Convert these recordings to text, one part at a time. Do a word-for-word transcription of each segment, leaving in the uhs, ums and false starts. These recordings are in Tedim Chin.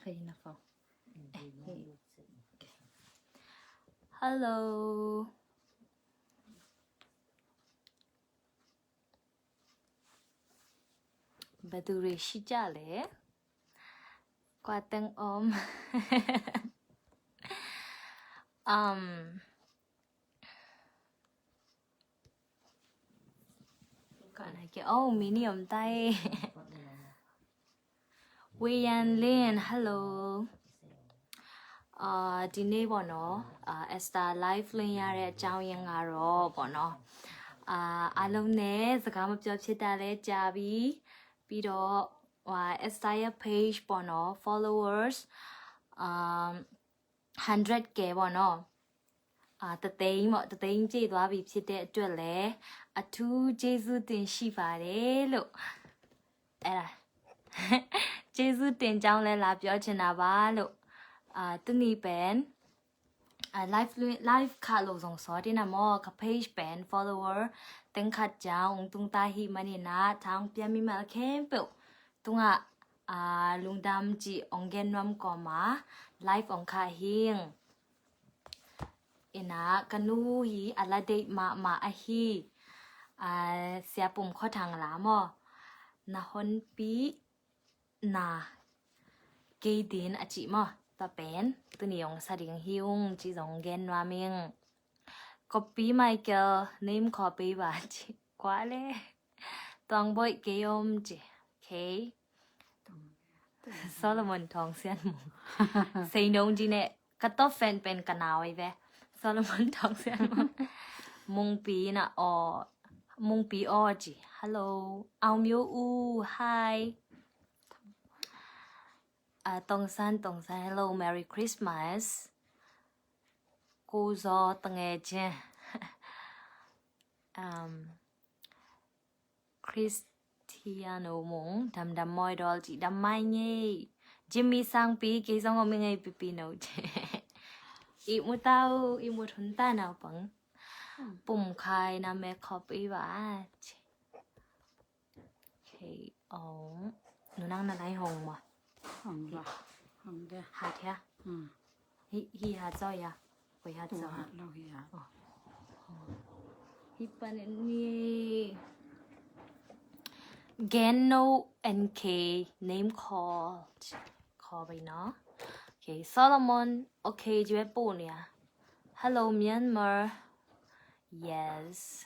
Kay na phone. Eh, hey. Okay. Hello. Badure shijale. Kwateng om. Um, Ka na ke, oh, mini om tai. Wei Yan Lin, hello. အာ၊ဒီနေ့ပေါ့နော်၊ အာ၊ Esther live လွှင့်ရတဲ့အကြောင်းရင်းကတော့ပေါ့နော်၊ အာ၊ အားလုံးနဲ့စကားမပြောဖြစ်တာလည်းကြာပြီ။ ပြီးတော့၊ ဟို၊ Esther ရဲ့ page ပေါ့နော်၊ followers၊ အာ၊ hundred K ပေါ့နော်၊ အာ၊ တစ်သိန်းပေါ့၊ တစ်သိန်းပြည့်သွားပြီဖြစ်တဲ့အတွက်လည်း အထူးကျေးဇူးတင်ရှိပါတယ်လို့၊ အဲ့ဒါ၊ ကျေးဇူးတင်ကြောင်းလည်း လာပြောချင်တာပါလို့၊ အာ၊ သူ့နည်းပဲ၊ အာ၊ live လွှင့်၊ live ခါလို့ zong စောတင်တာမ့ၢ်၊ က page ပဲ၊ follower သင်္ခတ်ကြောင်း တုံတာဟိမနီနာ၊ ထောင်ပြမိမအခဲပျော်၊ တုံက၊ အာ၊ လူငဒမ်ကီး အောင်ဂဲနွမ်ကီးမး၊ live အောင်ခါဟိင်း၊ အနကနူဟိ အလဒိတ်မးမးအဟိ၊ အာ၊ ဆရာ ပူမ် ခီထန် လာမ့ၢ်၊ နဟွန်ပီ နာ၊ ကီးဒိၣ် အကီးမး၊ တပၢၢ်၊ သူ့နည်း အောင်စဒိၣ်ဟိင်း ကီး အောင်ဂဲနွမ်ဟိင်း၊ ကီးပီး Michael name ခီးပီးဘၣ်၊ ကီး ကွၢ်လဲၣ်၊ တွင်းဘိုး ကီး အောင်ကီး၊ ကီး Solomon ထောင်ဆန်းမုံ၊ စိန်တုံးကြီးနဲ့ ကီး fan ပဲ၊ ကနဝီပဲ၊ Solomon ထောင်ဆန်းမုံ၊ မုံပီးနာ၊ အော်၊ မုံပီး အော်ကီး၊ hello၊ အောင်မျိုးဦး၊ hi၊ အာ၊ တုံးဆန်း၊ တုံးဆန်း၊ hello, Merry Christmas၊ ကိုဇော် တငယ်ချင်း၊ um, Cristiano Mung, Dam Dam Moi Dol Ji, Dam Mai Ngei, Jimmy Sangpi, Kei Zong Om Ngei Pipi No Ji, Imutau, Imut Hunta Nau Pang, Pum Khai Na Me Khop Iwa Ji. Okay, oh, nunang na lai hong ma. Hong ba. Hong de. Hat ya. Hmm. Hi, hi hat zau ya. Koi hat zau. Hat lo hi hat. Oh. Hi pan ni. Gen no N K name call. Call by no. Okay, Solomon. Okay, ji we pu ni ya. Hello, Myanmar. Yes.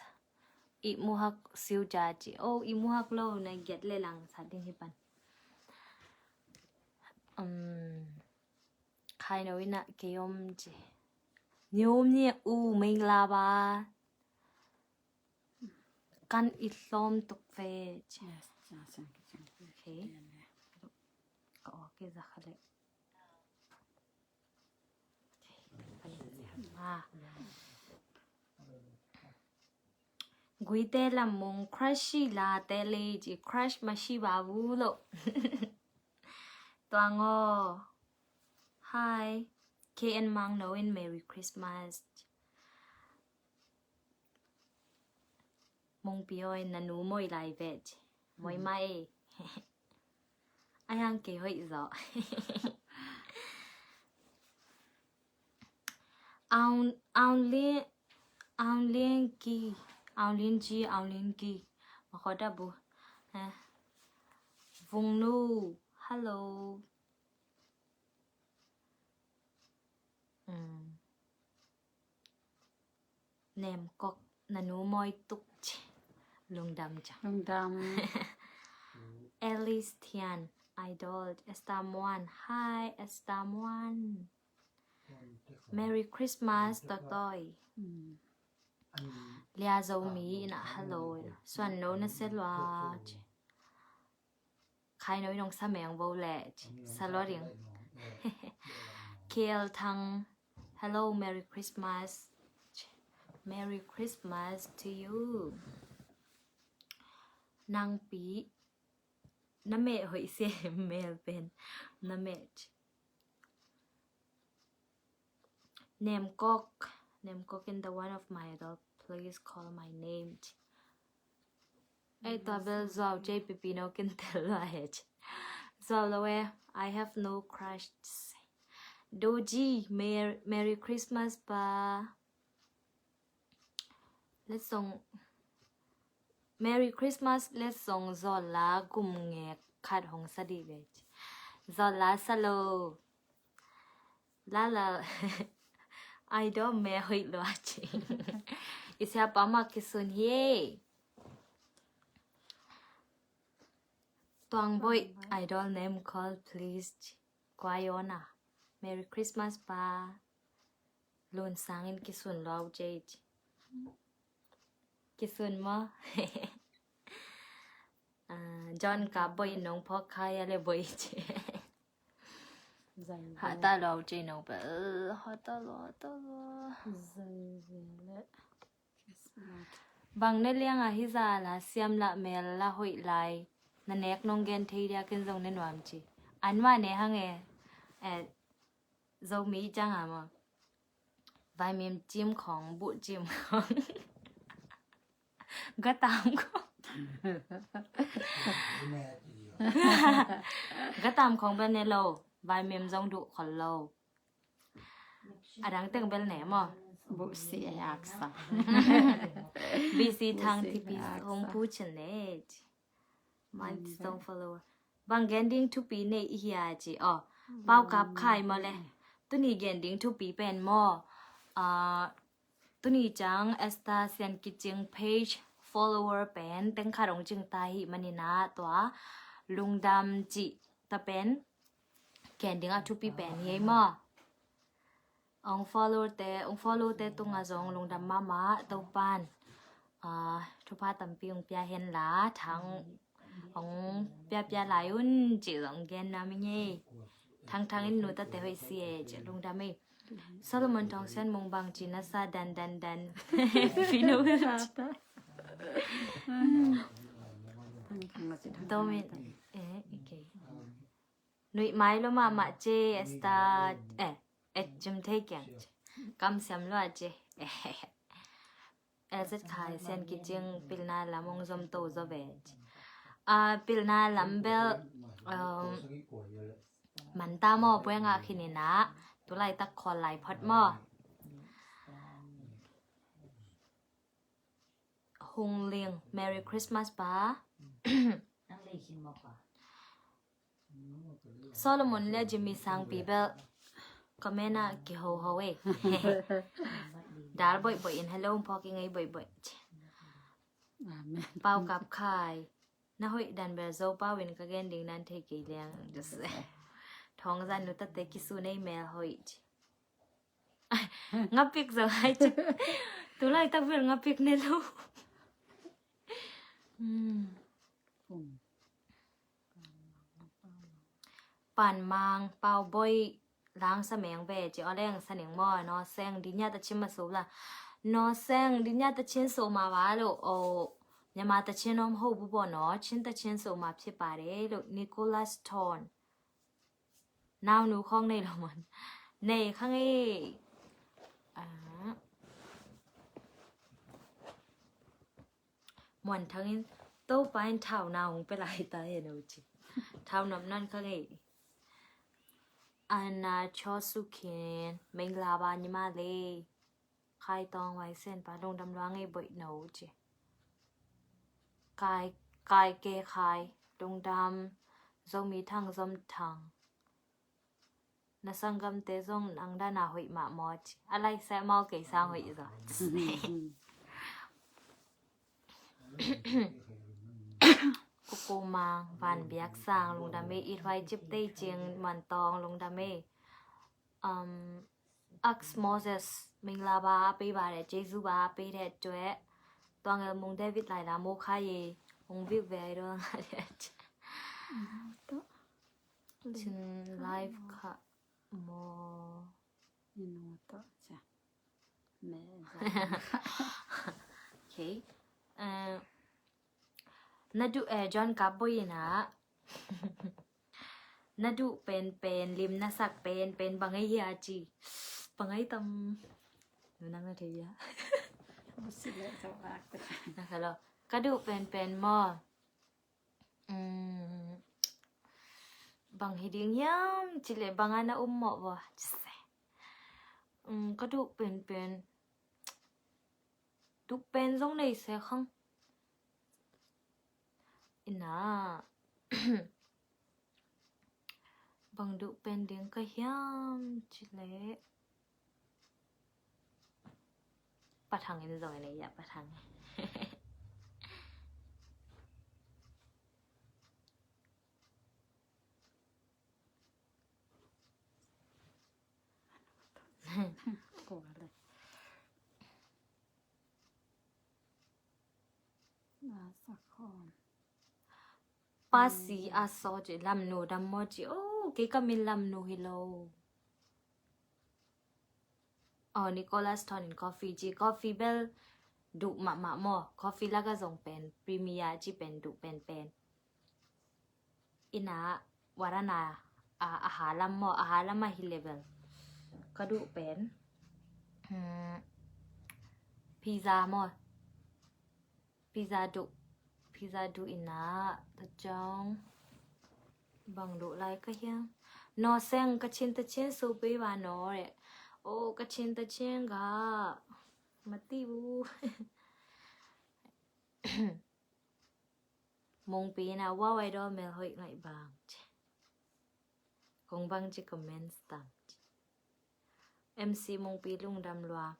Imuhak siu ja ji. Oh, imuhak lo na get le lang sa ding hi pan. Um, khai no ina ke om ji. Ni om ni u meng la ba. Kan i lom tuk ve ji. Yes, ja sen ke sen. Okay. Ka ok ke za khale. Guite Lam Mung, crush ရှိလား တဲလေးကြီး၊ crush မရှိပါဘူးလို့။ တွင်းအော်၊ hi, K N Mang Noin, Merry Christmas. Mung Pi Oi, na nu moi lai ve. Moi mai. Ai hang kei hoih zaw. Aung, Aung Lin, Aung Lin Ki, Aung Lin Ji, Aung Lin Ki. Ma kho da bu. Eh. Vung Nu, hello. Mm. Nem Kok, na nu moi tuk ci. Lungdam ci. Lungdam. Alice Thian, Idol, Esther Muan. Hi, Esther Muan. Merry Christmas, Totoi. Mm. Lia Zomi ina hello. Suan no na se lua ci. Khai no i nong sa meng vo le ci. Sa lua ding. Kiel Thang, hello, Merry Christmas. Merry Christmas to you. Nang pi, na meh hoih se mel pen. Na meh ci. Nem Kok, Nem Kok in the one of my adult, please call my name. Ei, tua bel zuau ci ei, pipi no kin tel lua he ci. Zuau lo e, I have no crush. Doji, Mer-, Merry Christmas pa. Letsong, Merry Christmas letsong zawlla kum ngek khat hong sa dih ve. Zawlla sa lo. Lala, idol me hoih lua ci. I siapa mah kisun hi e. Tuang Boih, idol name call please ci. Kuai ona. Merry Christmas pa. Lun sangin kisun lua uh ci. Kisun maw? Ah, John ka Boih nong phawk khai a le Boih ci. Hata lua uh ci nong pe. Hata lua, hata lua. Bang ne liang a hi za la siam la mel la hoih lai. Na nek nong gen thei dia ken zong ne nuam ci. An ma ne hang e. Eh, Zomi ciang a maw. Vaimim cim khong, buh cim khong. Gatam khong. Gatam khong bel ne lo. Vaimim zong duh khol lo. Adang teng bel ne maw. Buh si a yak sa. B C Thang T P hong pu chin ne. Mine is don't follow. Bang gen ding thupi nei i hia ci. Oh, Pau Kap Khai maw le. Tuni gen ding thupi pen maw. Ah, tuni ciang Esther Sian Kicing page follower pen teng khat hong cing ta hi manin a tua Lungdam ci ta pen gen ding a thupi pen hi ei maw. Ong follow te, ong follow te tunga zong lungdam mahmah Topan. Ah, thupha tampi ong pia hen la, thang ong pia pia lai un ci zong gen na mi ngei. Thang thang in nu ta te hoih si e ci lungdam e. Solomon Thong Sen Mung bang ci na sa dan dan dan. Fino. Domin. Eh, okay. Nuih mai lo mahmah ci, Esther, eh, eh, cim thei kiang ci. Kam siam lo a ci. Eh, zet khai Sian Kicing pilna lam ong zom to zo ve ci. Ah, pilna lam bel, um, man ta maw buai ngah khin in a, tu laitak khawl lai phot maw. Hung Ling, Merry Christmas pa. Solomon le Jimmy Sangpi bel comment ah kiho ho e. Dal boih boih in hello phawk i ngei boih boih. Amen. Pau Kap Khai. Na hoih dan bel Zo pau in ka gen ding nan thei kei liang. Thong zan nu tate kisu nei mel hoih. Ngapik zong hai ci. Tu laitak bel ngapik ne lo. Hmm. Pan Mang, Pau Boih, lang sa meng ve ci, aw leng sa ning maw, no seng di nya ta chin ma so la. No seng di nya ta chin so ma wa lo, o, nya ma ta chin om ho bu bo no, chin ta chin so ma phi pa de lo, Nicholas Thon. Nau nu khong nei lo man. Nei khang e. Ah. Muan Thang in, Topa in thau na hong pe lai ta hen o ci. Thau nam nan khang e. Ana Cho Su Khin, Meng La Ba Ni Ma Le. Khai Tawng Vai Sen pa lungdam luang ei boih no ci. Kai, Kai Ke Khai lungdam, Zomi Thang Zom Thang. Na sanggamte zong nang dana hoih mah maw ci. A lai seh maw kei sang hoih zaw. Kuku Mang, Van Biak Sang lungdam ei, It Huai Cip Tei Cing, Man Tawng lungdam ei. Um, Ax Moses, Ming La Ba, Pei Ba De, Jesu Ba, Pei De Cue, Tuang El Mung David Lai La Mo Kha Ye, Hong Viu Ve Ai Dol Nga De. Chin live kha mo. Okay. Uh, na duh, eh, John Kap Boih in a. Na duh penpen, lim na sak penpen, bang ei hia ci. Bang ei tam. Nu nang na thei hia. Na ka lo. Ka duh penpen maw. Mm. Bang hi ding hiam cileh bang a na um mawh vua. Cise. Um, ka duh penpen. Duh pen zong nei se khang. Ina. Bang duh pen ding ka hiam cileh. Pathang in zong in ei a pathang. Kua le. Pasi a so ci lamnu dam maw ci. Oh, kei ka min lamnu hi lo. Oh, Nicholas Thon in coffee ci. Coffee bel duh mahmah maw. Coffee laka zong pen premier ci pen duh penpen. Ina warana a, a halam maw, a halam a hi level. Ka duh pen. Hmm, pizza maw. Pizza duh. Pizza duh ina ta ciang. Bang duh lai ka hiam. No seng ka chin ta chin su pei wa no re. Oh, ka chin ta chin ga. Mati bu. Mungpi na Wow Idol mel hoih ngaih bang ci. Kong bang ci comments tang ci. M C Mungpi lungdam lua.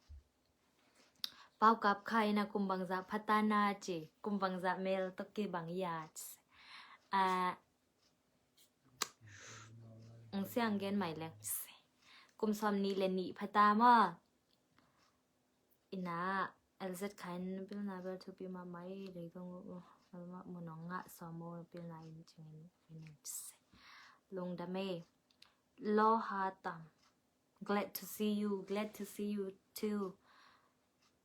Pau kap khai na kum bang za phatana ci. Kum bang za mel toki bang ya ci. Ah, ang siang gen mai leng ci. Kum som ni le ni phata maw. Ina, L Z khain pilna bel thupi mahmah i leitong uh, uh, mahmah munong ngah sawm uh pilna in cingin, in, in, lungdam e. Lo ha tam. Glad to see you, glad to see you too.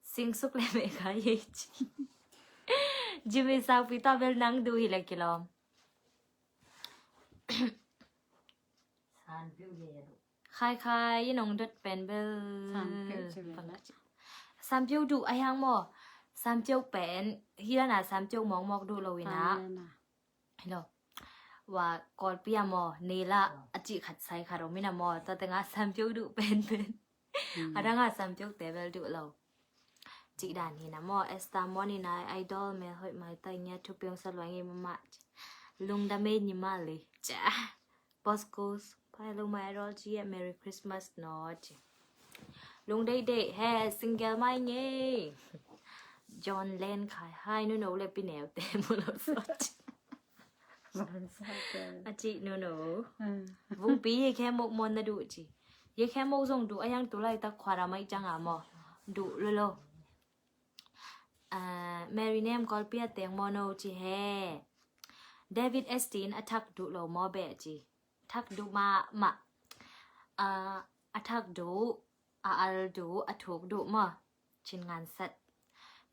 Sing suk le me ka ye ci. Jimmy Sakpi ta bel nang duh hi le kilawm. San piu le ya duh. Khai khai, i nong dot pen bel. San piu ci bel. San piu duh a hiang maw. San piu pen, hi dana san piu mawkmawk duh lo ina. Hi lo. Wa Kawlpi a maw, nei la, a cih khat sai khat om ina maw, tua tenga san piu duh penpen. A danga san piu te bel duh lo. Cih dan hi na maw, Esther Moni na idol mel hoih mai ta ngia thu piang sa luang i mama. Lungdam e ni ma le. Ca. Boscos, pai lo my idol ci, Merry Christmas no ci. Lungdeih deih he, single mai ngei. John Len khai hai, nu no le pi neu te mu lo sawt ci. A ci nu no. Vungpi ye khe mok mon na duh ci. Ye khe mok zong duh a yang tu lai tak khua ra mai cang a maw. Duh lo lo. Ah, Mary Nem Kawlpi a teng maw no ci he. David Estin a thak duh lo maw beh ci. Thak duh mahmah. Ah, a thak duh, a al duh, a thuk duh maw. Cin ngan sat.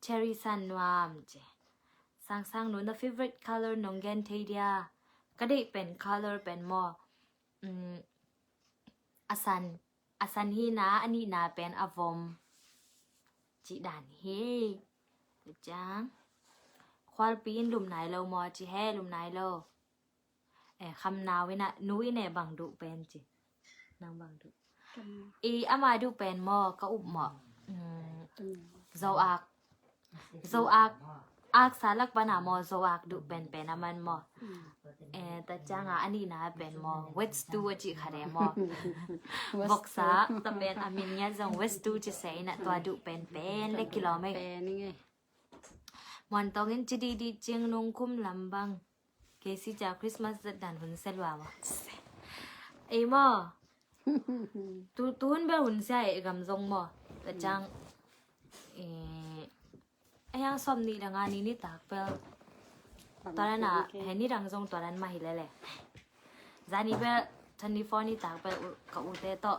Cherry San Nuam ci. Sang Sang nu na favorite color nong gen thei dia. Ka deih pen color pen maw. Mm, a san. A san hi na, a nihna pen a vom. Cih dan hi. Ciang. Khualpi in lum nai lo maw ci he, lum nai lo. Eh, kham nau ina, nu ina bang duh pen ci. Nang bang duh. I ama duh pen maw, ka up maw. Mm, zo ak. Zo ak, ak sa lak pana maw, zo ak duh penpen a man maw. Eh, ta cianga a nihna pen maw, wet stew a cih khat e maw. Voksa ta pen a min ngiat zong wet stew ci se ina tua duh penpen le kilawm e. Muantong in ci didi cing nung kum lam bang. Kei si ca Christmas zat dan hun sia lua maw. Ei maw. Tu, tu hun bel hun sia e gam zong maw. Ka cang. Eh, a yang som ni dang a ni ni tak bel. Tua dan a, he ni dang zong tua dan mah hi lele. Zani bel, twenty-four ni tak bel, u, ka u te to.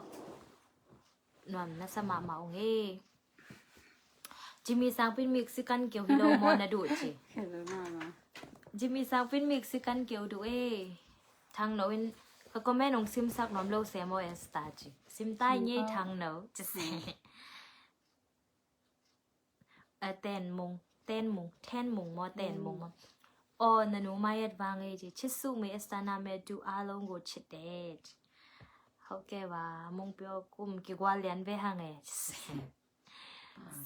Nuam na sa mahmah ung e. Jimmy Sangpin Mexican keu hi lo maw na duh ci. Jimmy Sangpin Mexican keu duh e. Thang no in ka comment ung simsak nuam lo se maw Esther ci. Sim tai ngei thang no ci se. A ten mung, ten mung, ten mung maw, ten mung maw. Aw, na nu mai et vang ei ci. Chit suk mi Esther na me du a long go chit det. Hau ke va mung pio kum ki gua lian ve hang e.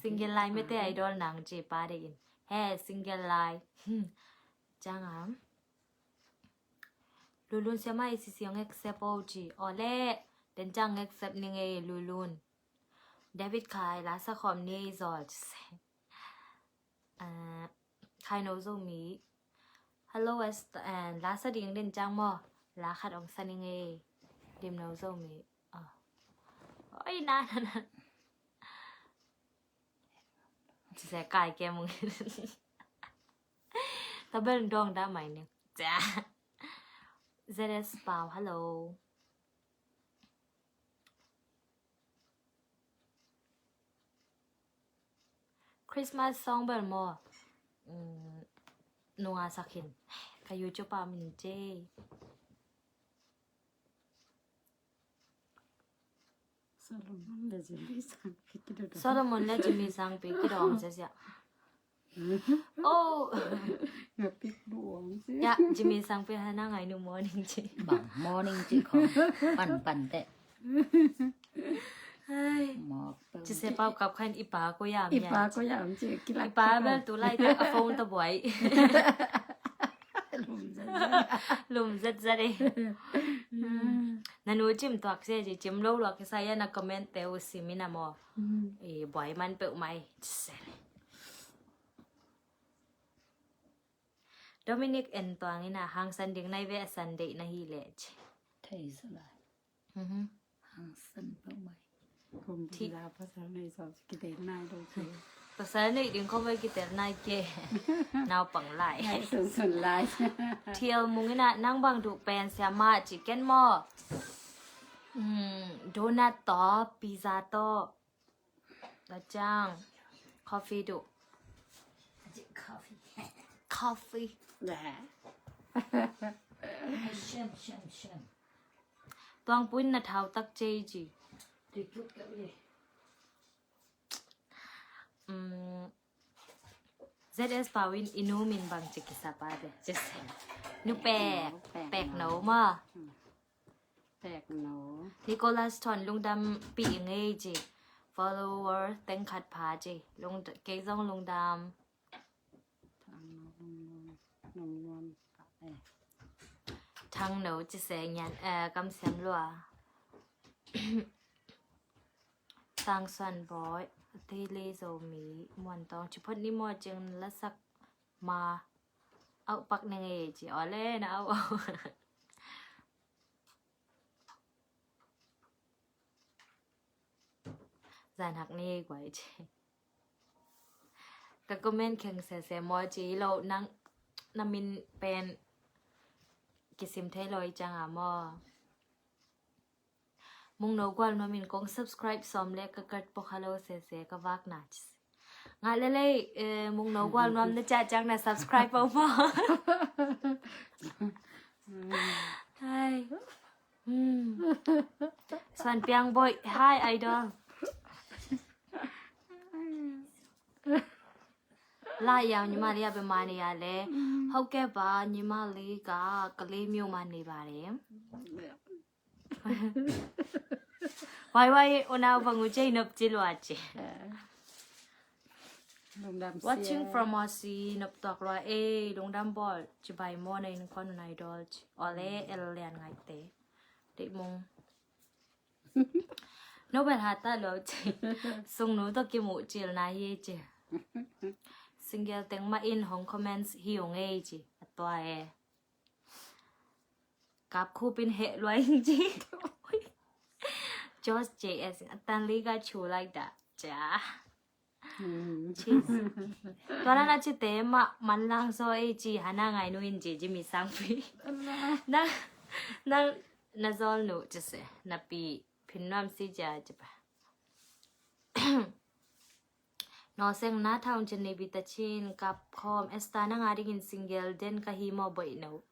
Single lai me te idol nang ci pa de in. He, single lai. Chang am. Lulun siama i sisiong accept o ci. Ole, den chang accept ni ngei Lulun. David Khai, la sa khom ni ei zol ci se. Ah, khai no zo mi. Hello, Esther, and la sa ding den chang mo. La khat ong sa ni ngei. Dim no zo mi. Ah. Oi, na, na, na. Ci se kai ke mung. Tabel dong da mai ni. Z S Pau, hello. Christmas song bel maw? Mm, nunga sak hin. Ka YouTube a min ci. Solomon le Jimmy Sangpi kidong. Solomon le Jimmy Sangpi kidong sia sia. Oh. Nga pik duang sia. Ya, Jimmy Sangpi hana ngai nu morning ci. Bang morning ci khong. Pan pan te. Hai. Mok pe. Ci se pau kap khan i pa ko yam. I pa ko yam ci. Kila i pa bel tu lai ta a phone ta buai. Lum zat zat. Lum zat zat e. Mm. Na nu cim tuak se ci, cim lo luak sa ya na comment te u sim ina mo. Mm. I buai man pe u mai. Ci se. Dominic en tuang ina hang san ding nai ve a san dei na hi le ci. Thei sa lai. Mhm. Hang san peuhmah. Kum ti la pasal nei sawm kitel nai lo ke. Pasal nei ding khawng vel kitel nai ke. Naupang lai. Nai sunsun lai. Thial mung ina nang bang duh pen siamah ci ken maw. Mm, donut tawh, pizza tawh. Lacang. Coffee duh. Coffee. Coffee. Shem, shem, shem. Tuang puin na thau tak cei ci. Ti kut ka ui. Mm, Z S Pau in i nu min bang ci kisa pa de. Ci se. Nu pek. Pek no. Pek no ma. Hmm. Pek no. Nicholas Thon lungdam pi i ngei ci. Follower teng khat pha ci. Lung, kei zong lungdam. Thang no, lung, lung, lung, lung, eh. Thang no ci se ngian, eh, kam siam lua. Tang Suan Boy, Tei Le Zomi, Muan Tawng, ci phot ni maw cing lasak ma, au pak ni ngei ci, aw le na au au. Zan hak ni guai ci. Ka comment kheng sese maw ci lo nang na min pen kisim thei lo i ciang a maw. Mungno gual maw min kong subscribe sawm le ka kat pok halo sese ka vak na ci. Ngah lelei, eh, Mungno gual nuam na ciah ciang na subscribe pau maw. Hai. Hmm. Suan Piang Boy, hi idol. Lai yau ni mali a be mani a le. Hau ke ba ni mali ka kali miu mani ba le. Wai wai, unau bang u cei nop ci lua ci. Lungdam sia. Watching from Aussie, nop tuak lua ei, lungdam bawl ci bai maw na in khuan un idol ci. Aw le el lian ngai te. Deih mung. No bel hata lua ci. Sungnu tawh kimuh cil na hi ci. Single teng mah in hong comments hi ung ei ci. A tua e. Kap khupin heh luai ci. George J S, a tan li ka chu like that. Ca. Tua na na ci te mah man lang so ei ci hana ngai nu in ci ci mi sang pi. Na, na, na zol nu ci se. Na pi phin nuam si ca ci pa. No seng na thaung cin nei bita cin kap khawm Esther nang a dingin single den ka hi maw boih no.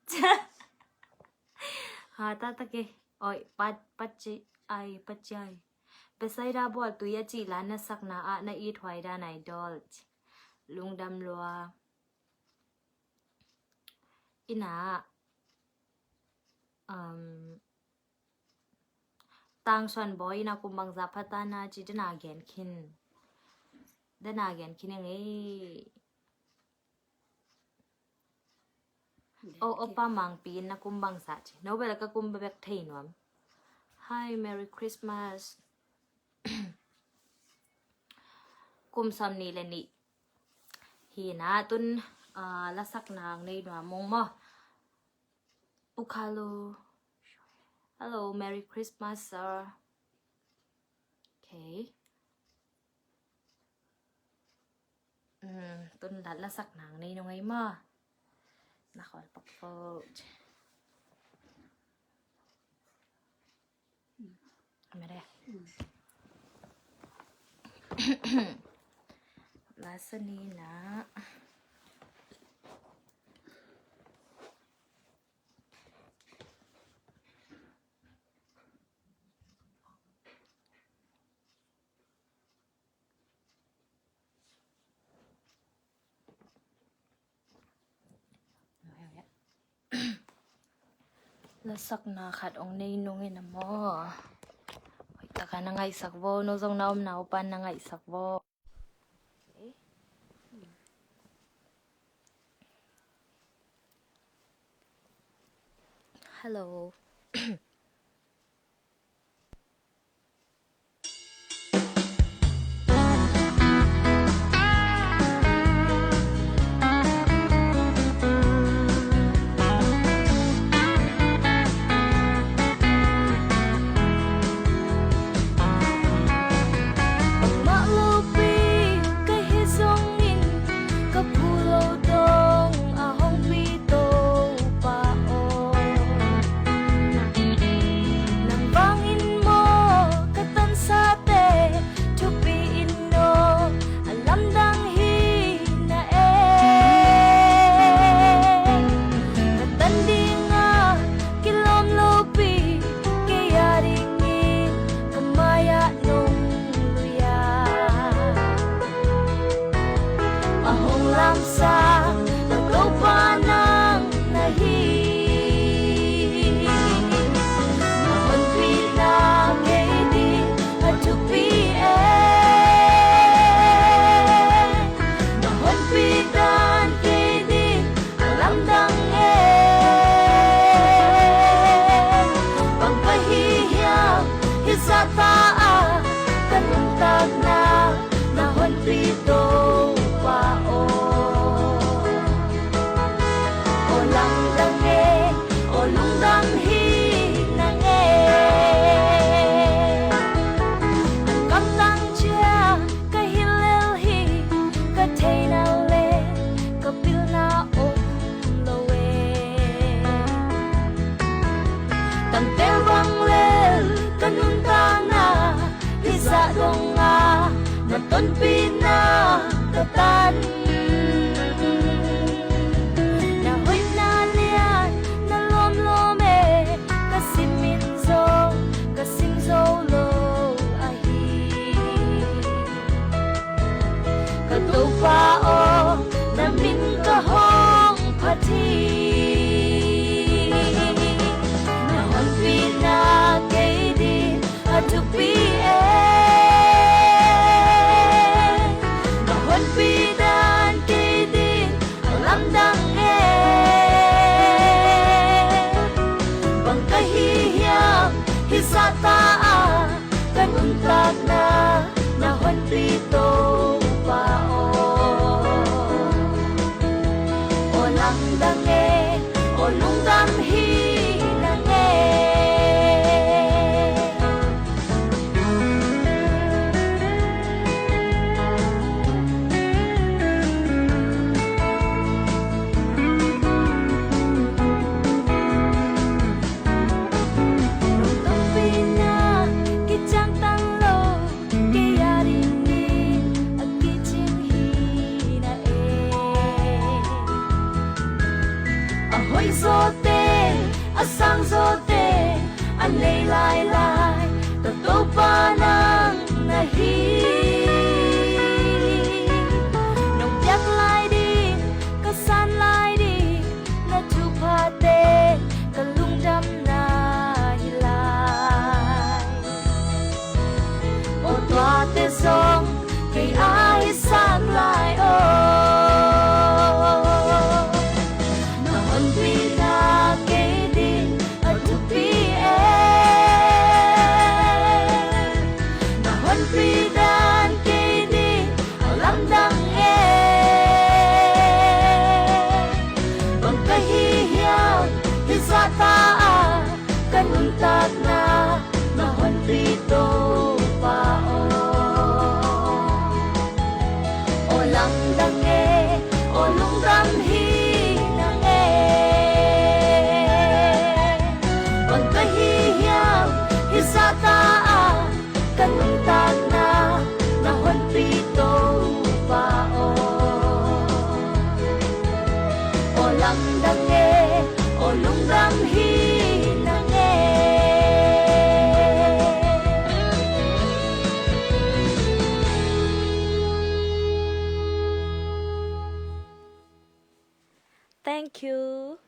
Ha ta ta ke. Oi, pat, pat ci ai, pat ci ai. Besaida bual tui a ci la na sakna a na it huai dan ai dol. Lungdam lua. Ina, um, Tang Suan Bawi ina kum bangzah pha ta na ci dena gen khin. Dena gen khin eng ei. O, Opa Mangpi ina kum bangzah ci. No bel ka kum bek thei nuam. Hi, Merry Christmas. Kum sawm nih le nih. Hi na tun, ah, lasakna nei nuam ung maw. Ukhalu. Hello, Merry Christmas, sir. Okay. Hmm, tun la, lasakna nei nung ei maw. Na khol pak fo. Mare. Lasa ni na. Lasakna khat ong nei nung ina maw. Hoih taka na ngaihsak vo, no zong na omna upan na ngaihsak vo. Hello. Bangmah lopi ka hi zongin ka phu lo dong a hong pi Topa aw. Nang vangin maw ka tansate thupi in aw, a lamdang hi na e. Ka tan dinga kilawm lopi kei a dingin ka mai-ah nong lui a, a hong lamsak ka Topa nang na hi. Na honpina kei ding a thupi e. Na honpi dan kei ding a lamdang e. Bang pai hi hiam, hi zah ta a ka nuntakna na honpi Topa aw. Aw lamdang e, aw lungdam hi nang e. An kamtang ciang ka hilh lel hi, ka theihna le ka pilna om lo e. Tangtel bang lel ka nuntakna, hi zah donga na tonpihna ka tan. Na hoihna lian na lawmlawm e, ka sim in zong ka sim zo lo ahi. Ka Topa aw, na min ka hong phat hi. Na honpina kei ding a thupi e. Na honpi dan Thank you.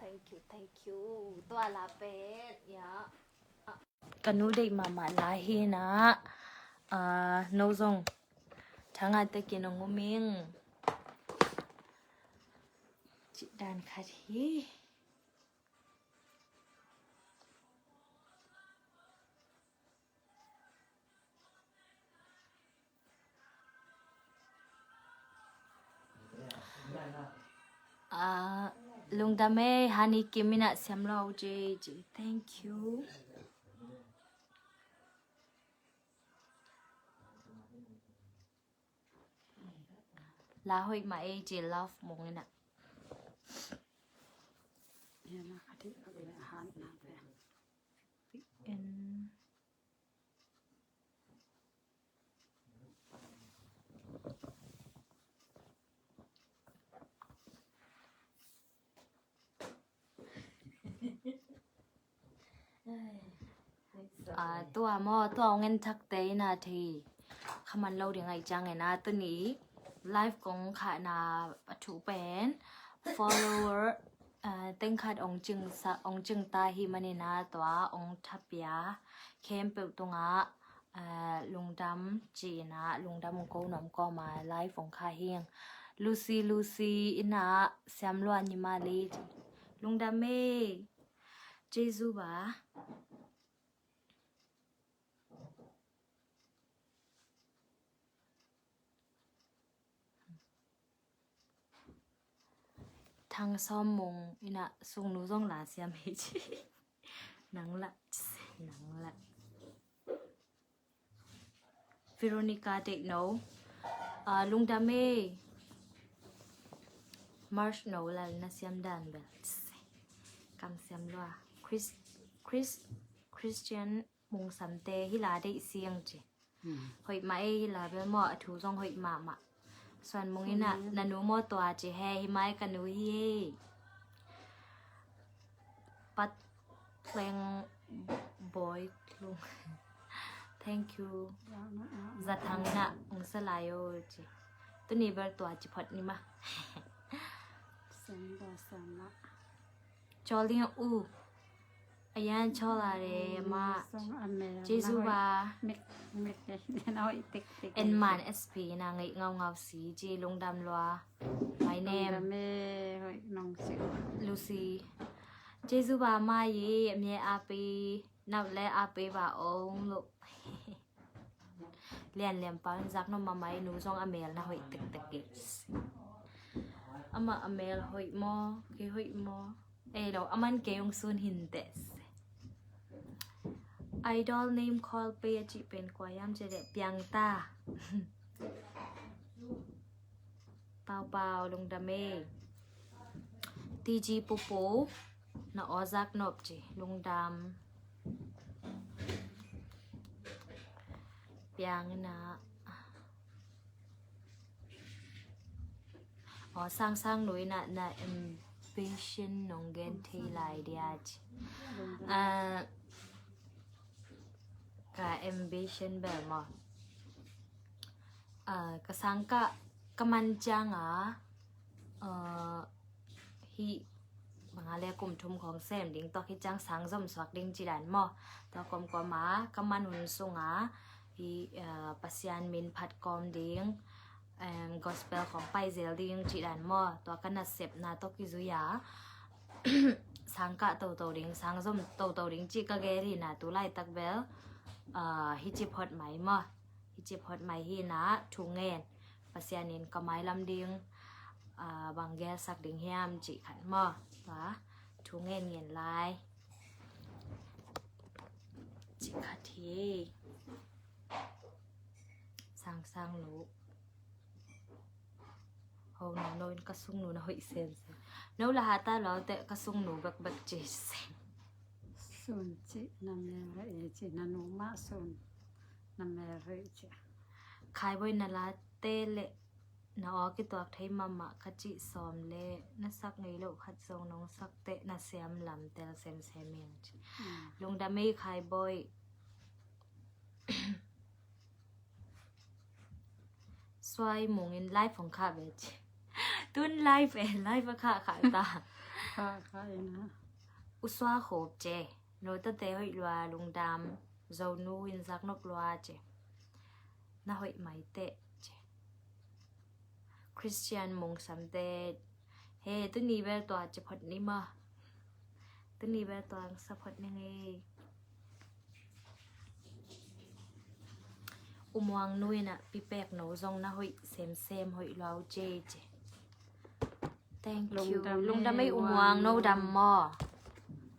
Thank you, thank you. Tua la pen, ya. Ka nu deih mahmah la hi na. Ah, no zong thangah tekin hong um ing. Cih dan khat hi. Ah, lungdam e, Hani Kim in a siam lo, J J. Thank you. La hoih mah e, J Love Mung in a. En. Ah, tua maw, tua hong en thakte in a thei kha man lo ding ahih ciangin a, tuni live kong khahna a thu pen follower, ah, teng khat hong cingsa, hong cingta hi manin a, tua hong thapia khempeuh tungah, ah, lungdam ci-in a, lungdam hong ko nuam kawm a, live hong khah hi ing. Lucy, Lucy in a, siam lua ni mah leh ci. Lungdam e. Jesu ba. Thang Sawm Mung in a, Sungnu zong la siam hi ci. Nang lah, nang lah. Veronica Deih No. Ah, lungdam e. March No Lal na siam dan bel. Kam siam lua. Chris, Chris, Christian Mung Samte hi la deih siang ci. Hmm. Hoih mah e, hi la bel maw, a thu zong hoih mahmah. Suan Mung in a, hmm, na nu maw tua ci he, hi mai ka nu hi e. Pat Tleng Boy Tlung. Thank you. Za Thang in a, hong sa lai o ci. Tuni bel tua ci phot ni mah. Sem ba sama. Cawl ding a u. A yan cawl a le ma. Jesu ba. En man S P na ngeih ngaungau si ci, lungdam lua. My name. Lucy. Jesu ba ma yi, mi a pi, nau le a pi ba ong lu. Lian Lian Pau in zak nop mahmah e, nu zong a mel na hoih tektek e. Amah a mel hoih maw, kei hoih maw? Ei lo, a man kei hong sun hinteh. Idol name call pe a cih pen kua hiam cih leh Piang Ta. Pau Pau, lungdam e. T G Pupu, na aw zak nop ci, lungdam. Piang in a. Aw, Sang Sang Nu in a, na ambition nong gen thei lai dia ci. Ah, ka ambition bel maw. Ah, ka sangkah ka man ciang a, ah, hih bang a le kum thum khawng sem ding, tua khit ciang sang zom suak ding ci dan maw. Tua kawmkawm a ka man hun sung a hih, ah, Pasian min phat kawm ding, em, gospel khawng pai zel ding ci dan maw. Tua ka nasepna tawh kizui a sangkah toto ding, sang zom toto ding ci ka gel hi na, tu laitak bel, ah, hi ci phot mai maw. Hi ci phot mai hi na, thu ngen. Pasian in ka mailam ding, ah, bang gelsak ding hiam cih khat maw. Tua, thu ngen ngen lai. Cih khat hi. Sang Sang Nu. Ho, no, no in ka sungnu na hoih sensen. No la hata lo te ka sungnu bekbek ci sen. Sun ci na mel hoih ci na nu mah sun. Na mel hoih ci. Khai Boy na la te le na aw kituak thei mahmah ka cih sawm le na sak ngei loh khat zong nong sak teh na siam lam tel semsem ing ci. Hmm. Lungdam e Khai Boy. Tuai mungin live hong khah ve ci. Tun live e, live a khah khah ta. Khah khah ina. U Sua Khop ci. Note te hoih lua, lungdam. Zonu in zak nop lua ci. Na hoih mai teh ci. Christian Mung Samte. He, tuni bel tua ci phot ni maw. Tuni bel tua sa phot ni ngei. U Muang Nu in a pipek no zong na hoih semsem hoih lua uh ci ci. Thank you. Lungdam ei U Muang, no dam maw.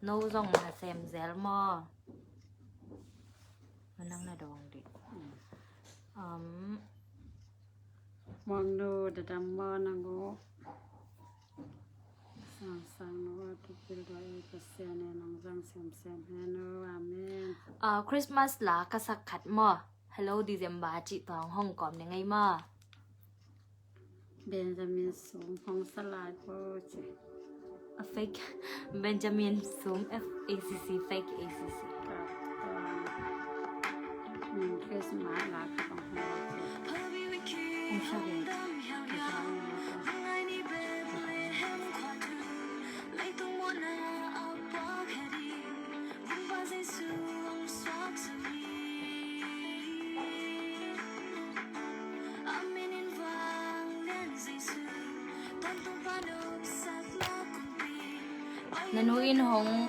No zong na sem zel maw. Manang na dong di. Um, Muang Nu, da dam maw nang uh. Sang sang no a thupil dua ei Pasian e, nang zang siam siam hen o. Amen. Ah, Christmas la ka sak khat maw. Hello December ci tawng hong kawm ni ngei maw. Benjamin Sum hong sa lai po ci. A fake Benjamin Sum, F A C C, fake A C C. Min Christmas la ka bang hong sa. Hong sa ve. Na nu in hong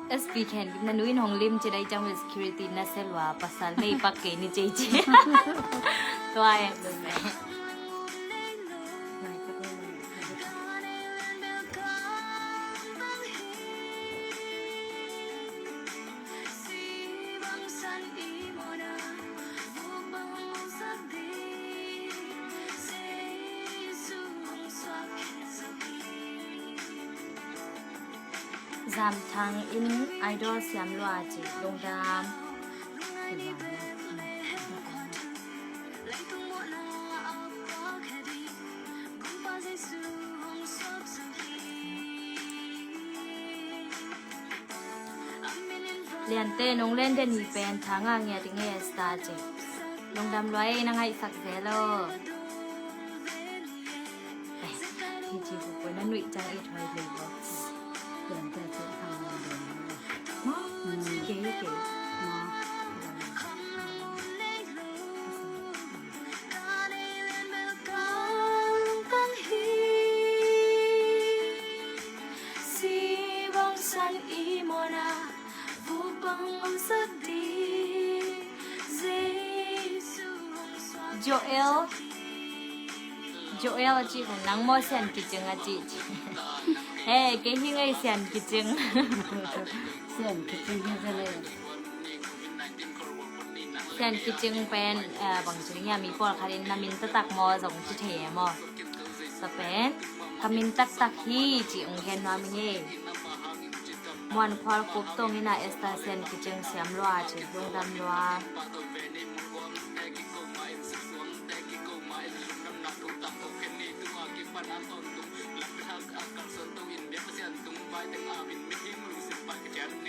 S P khen, na nu in hong lim ci dai ciang ve security na se lua pasal nei pak kei ni ci ci. Tua e. Zam Thang in idol siam lua ci, lungdam. Liante nong len den hi pen thanga ngia ding e sta ci. Lungdam lua e, na ngaihsak zel o. Eh, hi ci hu ko na nuih ciang i thoi le bo. Liante ci hang nong den. Mo? Kei kei. Mo? Joel, Joel a cih kong nang maw Sian Kicing a cih ci. He, kei hi ngei Sian Kicing. Sian Kicing hi zen e. Sian Kicing pen, eh, bang ci ding hiam, mi pawlkhat in na min taktak maw zong ci thei e maw. Tua pen ka min taktak hi ci ong gen nuam ing e. Muan Khual Kup Tong in a Esther Sian Kicing siam lua ci, lungdam lua.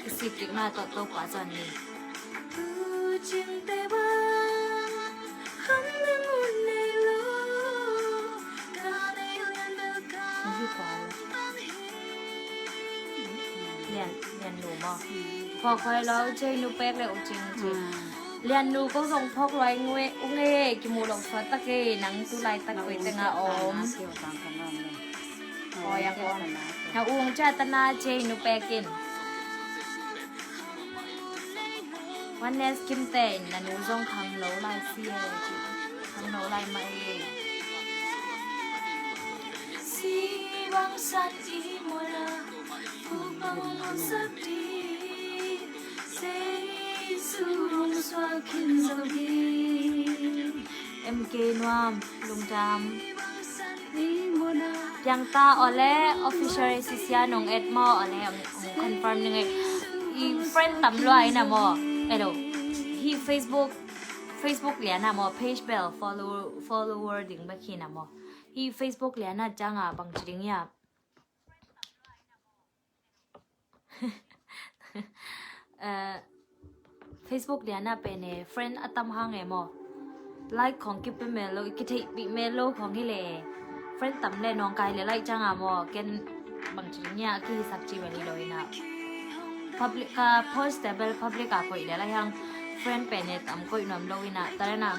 I sik kikna tawh Topa zon ni. Lian, Lian Nu maw? Phawk huai lo, Jay Nu pek le U Cing ci. Lian Nu ko zong phawk luai ngue, unge, kimu lo suat tak e, nang tu laitak koi teng a om. Oi, a ko om. Na ung cia tana Jay Nu pek in. Oneness Kimte in na nu zong khang lo lai si e, khang lo lai mah e. Si bang san i mona, pu bang bang sa di, se su bang sua kin zo di. M K Nuam, lungdam. Piangta ole official A C C a nong et maw ole, ong confirm ning e. I friend tam lua ina maw. Hello. Hi Facebook, Facebook liana maw, page bel follow, follower ding bek hi na maw. Hi Facebook liana cianga bang ci ding ia. Eh, Facebook lianah pen e, friend a tam hang e maw. Like khong kipia mel lo, i kitheihpih mel lo khong hi le. Friend tam le nawngkai le like cianga maw. Ken bangci nia kihisak ci bel hi lo inah. Public ka post te bel public a koih le lai hang friend pen e tam koih nuam lo inah. Talena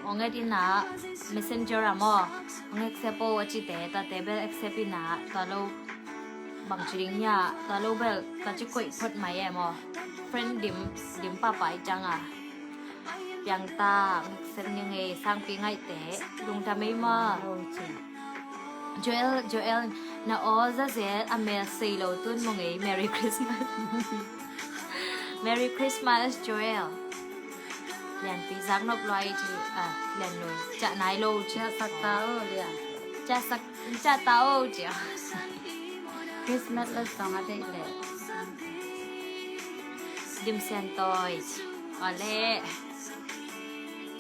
ong et inah messenger a maw. Ong accept o a cite tate bel accept inah ta lo. Bangci ding nia ta lo bel ta ci koih phot mai e maw. Friend dim dim papa i cianga. Piangta ngaksen ning e sangpi ngaihte lungdam ei maw. Joel, Joel, na aw zazel a mel sei lo tun mong ei. Merry Christmas. Merry Christmas Joel. Lianpi zak nop lua i ci. Ah, lian nui ciah nai lo ci. Ciah sak ta o lian. Ciah sak ciah ta o ci. Christmas love song a deih leh. Dim Sian Tawi. Awle.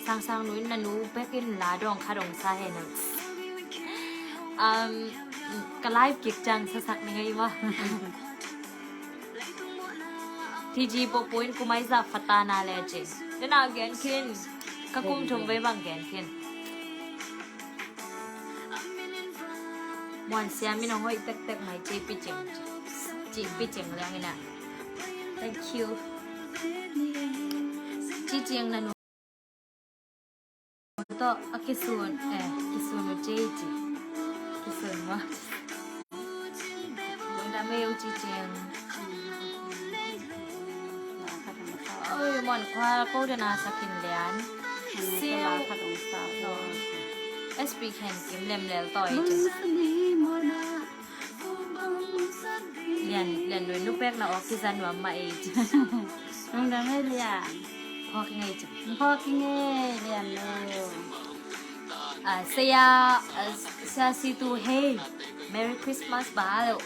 Sangsang nu in na nu bekin la dawng khat ong sa hen. Um, ka live kik ciang sasak ni ngei maw. Tiji popo in kumai za fatana le ci. Dena gen khin. Ka kum thum vei bang gen khin. Muan siam in a hoih tektek mai ci picing. Ci picing liang inah. Thank you. Ci ciang na nu tawh a kisun, eh, kisun uh ci ci. Kisun maw. Lungdam ei uh ci ciang. Oi, muan khua ko dena sakin lian. Siu. S P khen kim lem lel tawi ci. Lian, lian nui nupek na awk kizan nuam mah ei ci. Lungdam ei lian. Phawk ngei ci. Phawk ngei lian nui. Ah, Sia, ah, Sia Situ hei. Merry Christmas ba lo.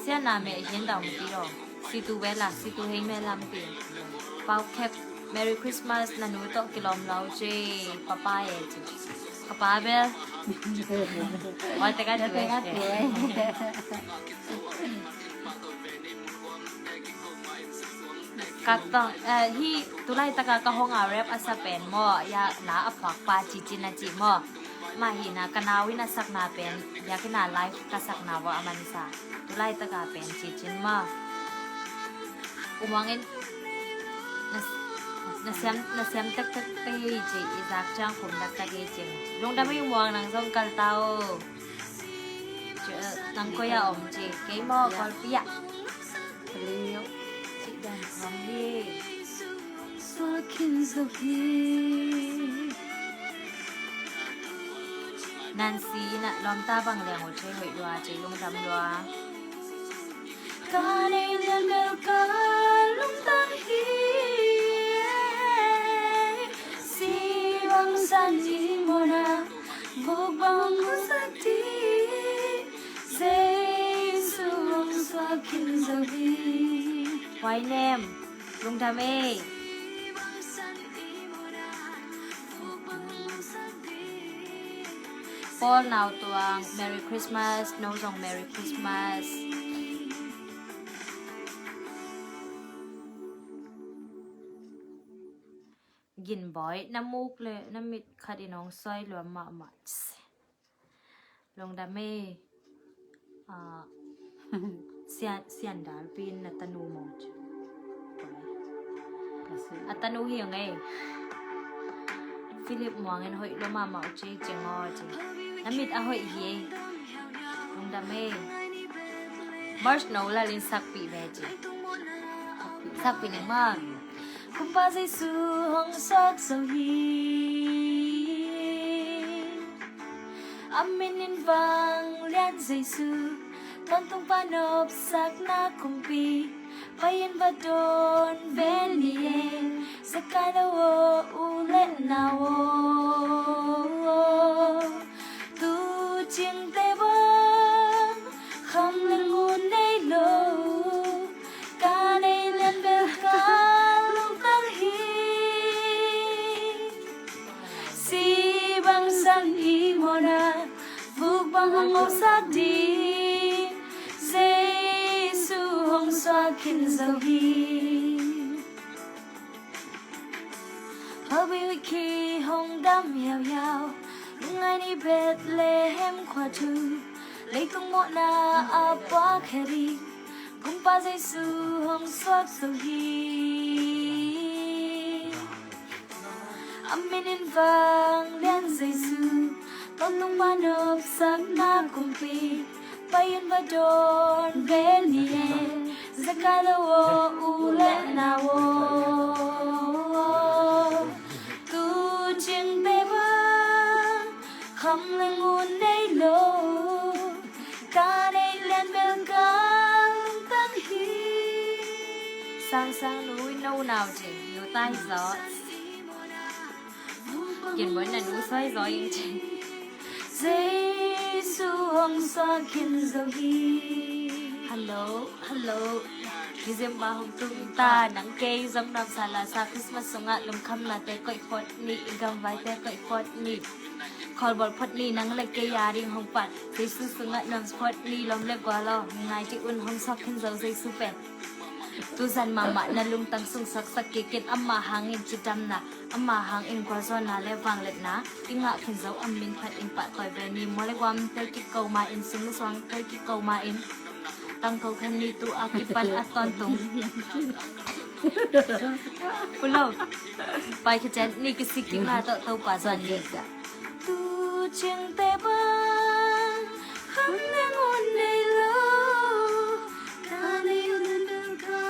Sia na me hin dau mi ti lo. Situ bela, Situ hei me lam ti. Pau khep, Merry Christmas, na nu tawh kilawm lo ci, papa e ci. Ka pa bel. Wa te ka tu e. Ka tong, eh, hi tulai taka ka hong a rap a sa pen maw, ya la a phuak pa ci ci na ci maw. Mah hina ka nau in a sakna pen, ya kina live ka sakna vua a mansa. Tulai taka pen ci cin maw. Umang in na, na siam, na siam tektek tei ci, i zak ciang khum tektek i cin. Lungdam ei Umang nang zong kal ta o. Nang koi a om ci, kei maw Kawlpi ah. Ci dan kham hi. Nancy in a lawmta bang liang uh ci hoih lua ci lungdam lua. Ka nei lian bel ka lungtang hi. Si bang san i mawna vuk bang hong sak ding. Jesu hong suak khin zo hi. Huai nem. Lungdam ei. Paul Nau Tuang, Merry Christmas, no zong Merry Christmas. Ginbawi, na muk le na mit khat in hong suai luam mahmah. Lungdam ei. Ah, sian, sian dalpi in na tanu maw ci. A tanu hi ong ei. Philip Muang in hoih lo mahmah uh ci cing aw ci. Na mit a hoih hi ei. Lungdam ei. March no lal in sakpih ve ci. Sakpih ning maw. Kumpa Jesu hong suak zo hi. A min in vanglian Jesu, tawntung panopsakna kumpi. Pai in va dawn ve ni e, Zakaia aw, u le nau aw. Tu cingte bang kham le ngun nei lo. Ka nei lian bel ka lungtang hi. Si bang san i mawna vuk bang hong hong sak ding. Jesu hong suak khin zo hi. Hopi wiki hong dam hiauhiau, lungngai ni Bethlehem khua thu, leitung mawhna a puak khe ding Kumpa Jesu hong suak zo hi. A min in vanglian Jesu, tawntung ma nopsakna kumpi, pai-in va dawn ve ni e, zekai lo aw u le nau aw. Tu cingte bang kham le ngun nei lo, ka neih lian bel ka lungtang hi. Sangsang nu in no nau cing, nu tai zaw. Kin boina nu soi zaw in cing. Jesu hong suak khin zo hi. Hello, hello. December hong tung ta, nang kei zong nuamsa lasa, Christmas sungah lungkhamnate koih phot ni, i gamvaite koih phot ni. Khawlbawl phot ni, nang le kei a ding hong pan Jesu sungah nuam phot ni, lawm le gual aw, ngai ci un, hong suak khin zo Jesu pen. Tuzan mahmah na lungtang sung saksak kik in, ama hangin cidamna, ama hangin gualzawhna le vangliatna i ngah khin zo a min phat in pahtawi ve ni. Maw le guam tel kik ko ma in, sum le suang tel kik ko ma in. Tangko khen ni, tu a kipan a tawntung. Pulo. Pai khician ni kisik kikna tawh Topa zuan ni. Tu cingte bang kham le ngun nei lo, ka neih lian bel ka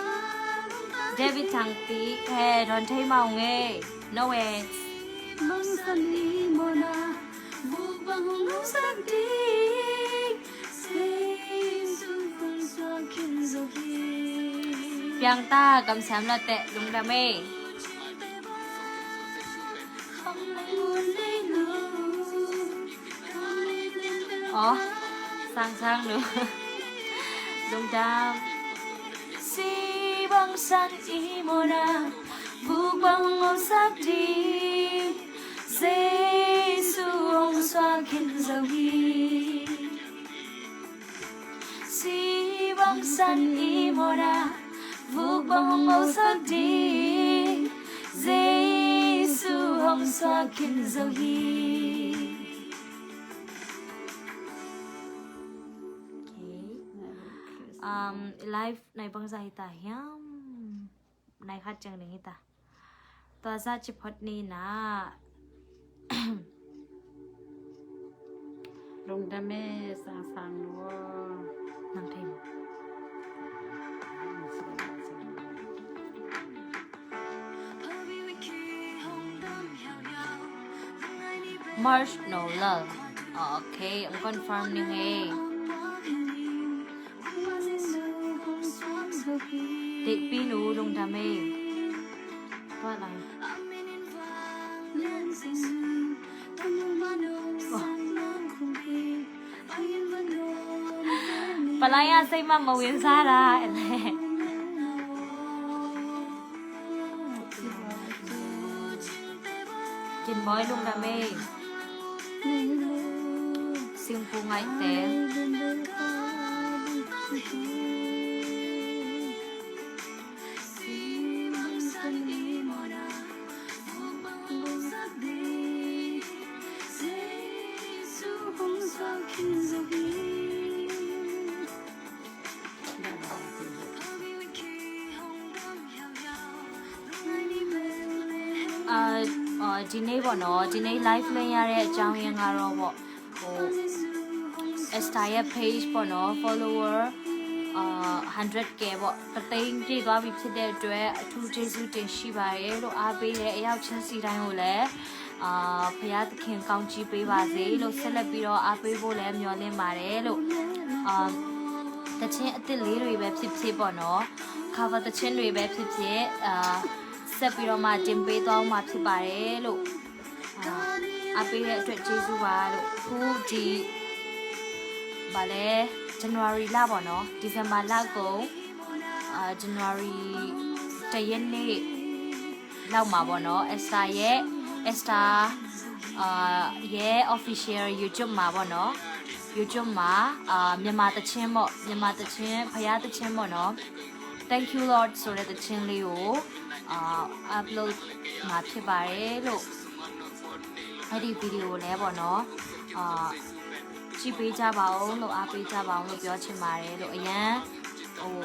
lungtang hi. David Thangpi, he, dawn thei mah ung e. No worries. Mangsan i mawhna, vuk bang hong nopsak ding, Jesu hong suak khin zo hi. Piang ta, kamsiam la teh, lungdam e. Aw, sangsang nu. Lungdam. Si bang san i mawhna, vuk bang hong nopsak ding, Jesu hong suak khin zo hi. Si bang san i mawhna, vuk bang hong nopsak ding, Jesu hong suak khin zo hi. Okay. Um, live nai bangzah hi ta hiam? Nai khat ciang ding hi ta. Tua zah ci phot ni na. Lungdam e, sangsang nu. Nang thei maw? March no lal. Okay, ang confirm ni he. Tepi nu lungdam e. Tua lai. Palaya sei ma mawin sara. Kin Mawi lungdam e. Singpu Ngaihte. Dinei ပေါ့နော်၊ ဒီနေ့ live လွှင့်ရတဲ့အကြောင်းရင်းကတော့ပေါ့၊ ဟို Esther ရဲ့ page ပေါ့နော်၊ follower အာ hundred K ပေါ့၊ တစ်သိန်းပြည့်သွားပြီဖြစ်တဲ့အတွက် အထူးကျေးဇူးတင်ရှိပါတယ်လို့၊ အားပေးတဲ့အယောက်ချင်းစီတိုင်းကိုလည်း အာ ဘုရားသခင်ကောင်းချီးပေးပါစေလို့၊ ဆက်လက်ပြီးတော့အားပေးဖို့လည်းမျှော်လင့်ပါတယ်လို့၊ အာ သီချင်းအသစ်လေးတွေပဲဖြစ်ဖြစ်ပေါ့နော်၊ cover သီချင်းတွေပဲဖြစ်ဖြစ်၊ အာ ဆက်ပြီးတော့မှတင်ပေးသွားဦးမှာဖြစ်ပါတယ်လို့၊ အာ အားပေးတဲ့အတွက်ကျေးဇူးပါလို့၊ အခုဒီ ဗာလဲ January လပေါ့နော်၊ December လအကုန်၊ အာ January တစ်ရက်နေ့ လောက်မှာပေါ့နော်၊ Esther ရဲ့၊ Esther အာရဲ့ official YouTube မှာပေါ့နော်၊ YouTube မှာ၊ အာ မြန်မာသီချင်းပေါ့၊ မြန်မာသီချင်း၊ ဘုရားသီချင်းပေါ့နော်၊ Thank you Lordဆိုတဲ့သီချင်းလေးကိုအာ upload မှာဖြစ်ပါတယ်လို့အဲ့ဒီဗီဒီယိုလည်းပေါ့နော်အာကြည့်ပေးကြပါဦးလို့အားပေးကြပါဦးလို့ပြောချင်ပါတယ်လို့အရမ်းဟို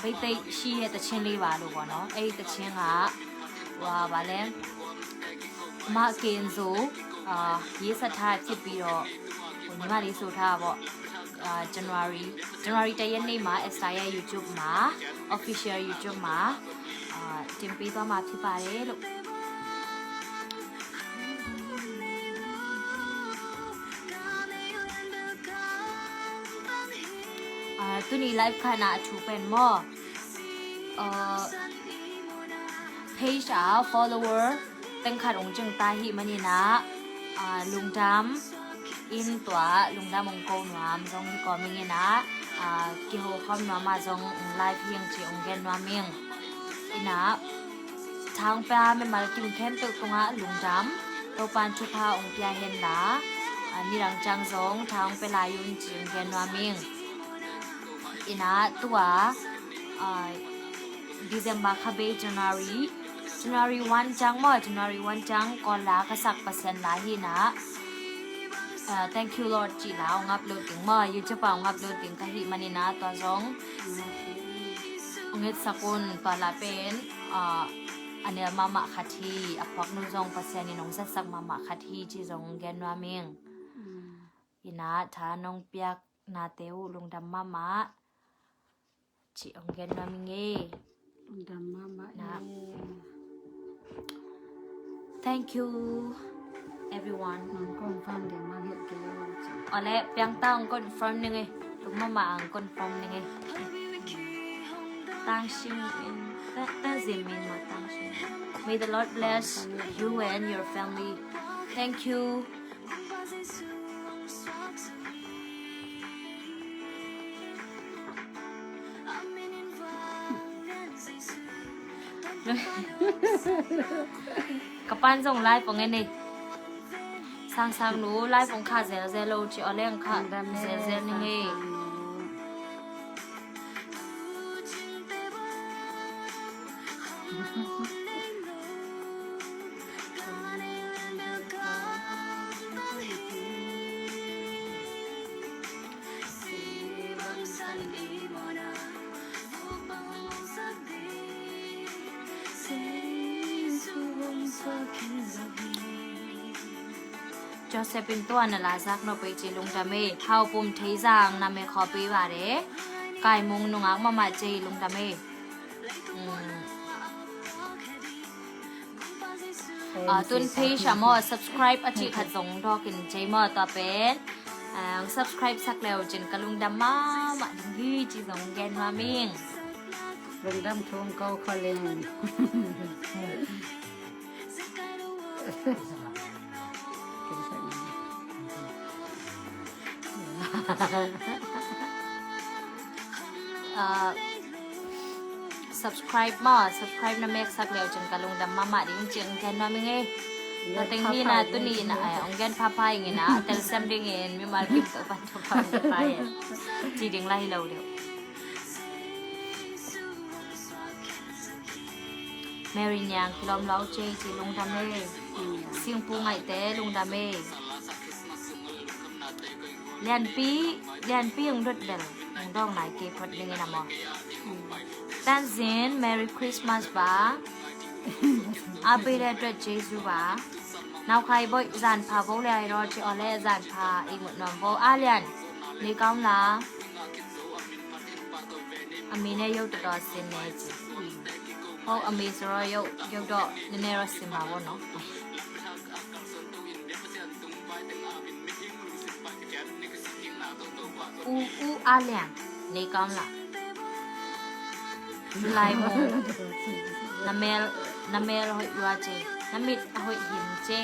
ဘိတ်သိက်ရှိတဲ့သီချင်းလေးပါလို့ပေါ့နော်အဲ့ဒီသီချင်းကဟိုဟာဗာလဲမကင်ဇိုအာရေးဆက်ထားဖြစ်ပြီးတော့ဟိုညီမလေးဆိုထားတာပေါ့အာ January January တစ်ရက်နေ့မှာ Esther ရဲ့ YouTube မှာ official YouTube မှာအာတင်ပေးသွားမှာဖြစ်ပါတယ်လို့အာသူနေ live ခါနာအထူပန်မော်အာ page အာ follower တင်ခါရုံကျင်းတာဟိမနီနာအာ lungdam in tua lungdam ong ko nuam zong hi ko mingina kiho khom nuam a zong live hiang ci ong gen nuam ing ina thang pia mimal kim khem peuh tunga lungdam topan thupha ong pia hen la nirang cang zong thang pia lai un ci ong gen nuam ing ina tua December kha bei January January one cang maw January one cang kawl la ka sak Pasian la hi na. Thank you Lord cih la ong upload ding maw YouTube a ong upload ding ka hih manin a tua zong ong etsak un tua la pen a nel mahmah khat hi a phuaknu zong Pasian in ong zatsak mahmah khat hi cih zong ong gen nuam ing. Ina tha nong piak nate uh lungdam mahmah. Ci ong gen nuam ing e. Lungdam mahmah e. Thank you everyone. Nong confirm ding mang het ke. Ole piang ta ong confirm ning e. Tung mahmah ong confirm ning e. Tang sing in ta ta zim in ma tang sing. May the Lord bless you and your family. Thank you. Ka pan zong lai pong e nei. Sang sang nu lai pong kha zel zel lo ci o leng kha zel zel ni ngei. Joseph in tua na la zak no pei ci lungdam e. Hau pum thei zang na me kho pei ba de. Kai mung nungak mama ci lungdam e. Tun page a maw subscribe a cih khat zong dawk in cei maw tua pen subscribe sak leu cin ka lungdam mahmah ding hi ci zong gen nuam ing. Lungdam thum ko kho ling. Subscribe maw, subscribe na meksak leu cin ka lungdam mahmah ding cin gen nuam ing e. Tua teng hi na tuni na ong gen phapha ing ina tel sem ding in mimal kim to pan to pan to pa e. Ci ding lai lo deuh. Mary Niang kilawm lo cei ci lungdam e. Singpu ngaihte lungdam e. Lianpi lianpi ung dot bel ung dawng nai kei phot ding in a maw. Tanzin Merry Christmas ba. Api le dot Jesu ba. Nau khai boih zan pha bo le ai ro ci o le zan pha i mut nuam bo a lian. Ni kaung la. A mi ne yo to to sin ne ci. Ho a mi soro yo yo do ne ne ro sin ma bo no. U u a lian ne kam la. Lai mo. Na mel na mel hoi lua ce. Na mit hoi hin ce.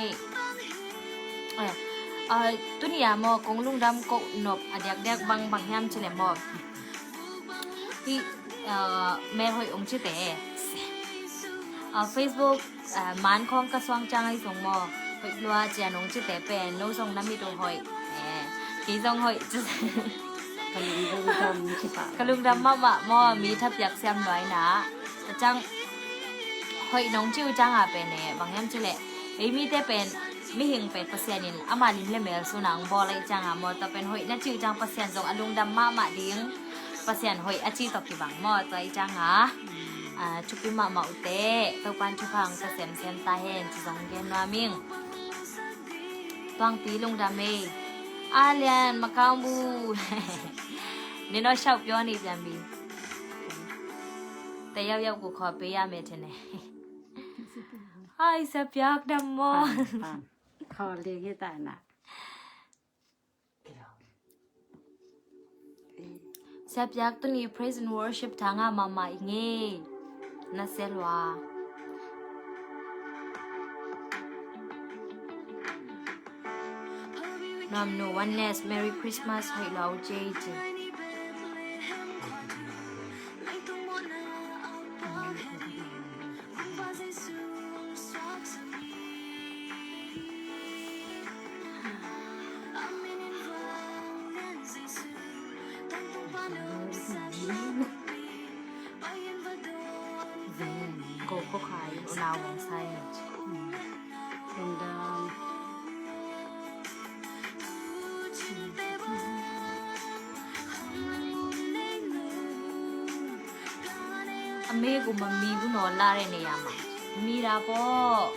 Tuni a mo kong lungdam ko nop a diak diak bang bang hiam ci le mo. Hi mel hoih ong cite. Facebook man khong ka suang cang ai zong maw. Hoih lua cian ong cite pen no zong na mit uh hoih. Kei zong hoih. Ka lungdam mahmah maw, mi thapiak siam nuai na. Tua ciang hoih nong ci uh ciang a pen e, bang hiam cih leh ei mite pen mihing pen Pasian in ama lim le mel suna hong bawl ahih ciang a maw, tua pen hoih na ci uh ciang Pasian zong a lungdam mahmah ding. Pasian hoih a ci tawh kibang maw, tua ahih ciang a, ah, thupi mahmah uh teh, Topa'n thupha hong pia semsem ta hen ci zong gen nuam ing. Tuangpi lungdam ei. A Lian Macau bu. Ni no shau pyo ni pian bi. Te yau yau ku kho pe ya me te ne. Hai, Sia Piak dam maw. Pan, pan. Kho ling hi ta na. Sia Piak, tuni praise and worship tha ngah mahmah ing e. Na sia lua. Nuam nu Oneness, Merry Christmas, hoih lua uh ci ci. Ko ko khai unau wang sai. Lungdam. A mi gu ma mi gu no la re ne ya ma. Mi ra po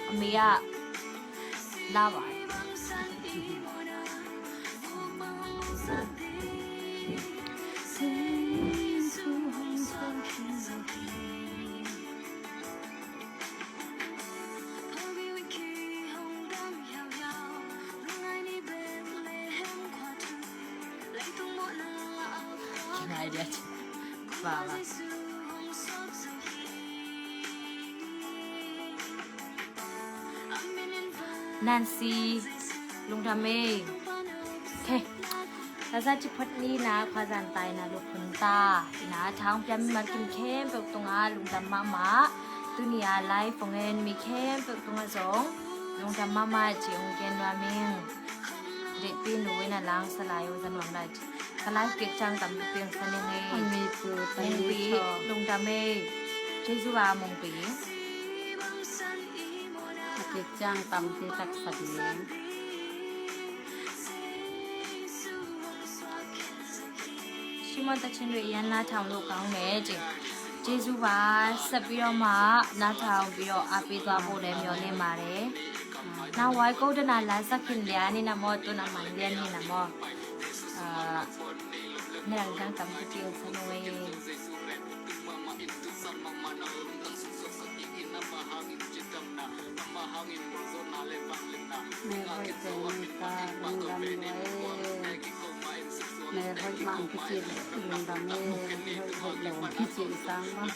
a mi ya la ba. Ngai dia. Ba, ba. Nancy, lungdam ei. Okay. Laza ci phot ni na, khuazan tai na, lukhun ta. Na, thang piam mi man kim khempeuh tungah lungdam mahmah. Tuni a live hong en mi khempeuh tungah zong lungdam mahmah ci hong gen nuam ing. Deihpi nu in a lang sa lai uh za nuam lai ci. Ka live kik ciang tampi piang sa ning ei. Mungpi, lungdam ei. Jesu a Mungpi. A kik ciang tampi taksa ding. Simon ta chin ve yan la thang lo kang ne ci. Jesu va sa pi lo ma na thang pi lo a pi tua bo le myo le ma le. Na wai ko da na la sa kin le ani na mo tu na man le ani na mo. Ah, ne lang jang tam tu pi sa no e. Nei hoih te nei ta lungdam lo e. Nei hoih mah kici lungdam e. Hoih hoih lo kici sang mah.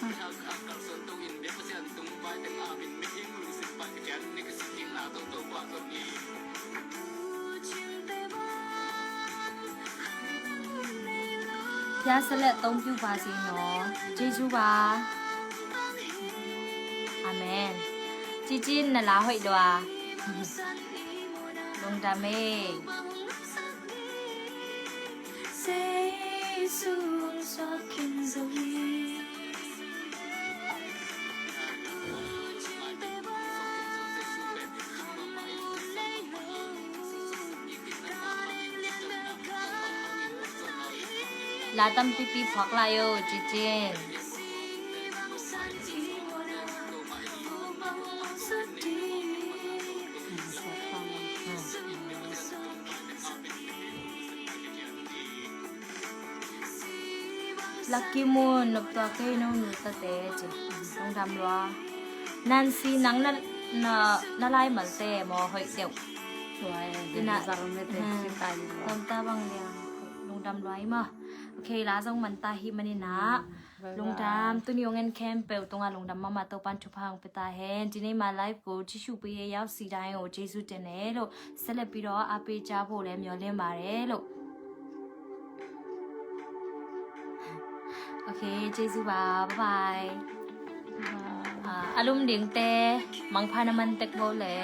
Pia sa le tong piu pa si no. Jesu ba. Amen. Cicin na la hoih lua. Lungdam e. La tampipi phuak lai o, Cicin. Lucky Moon, nop tua kei no nu tate ci. Lungdam lua. Nancy, nang na, na, na lai malte maw hoih deuh. Tua e, ina, zal mete, hmm, si tai lua. Tom ta bang liang. Lungdam lua i maw. Okay, la zong man ta hi manina. Lungdam, tuni ong en khempeuh tungah lungdam mahmah, Topa'n thupha ong pia ta hen. Cinei ma live ko, Jesu pi e yau si dai o, Jesu te ne lo, sele pi do, a pi ca bo le myo le ma re lo. Okay, Jesu ba, bye bye. Ah, a lum ding te, mangpha na man tek bo le.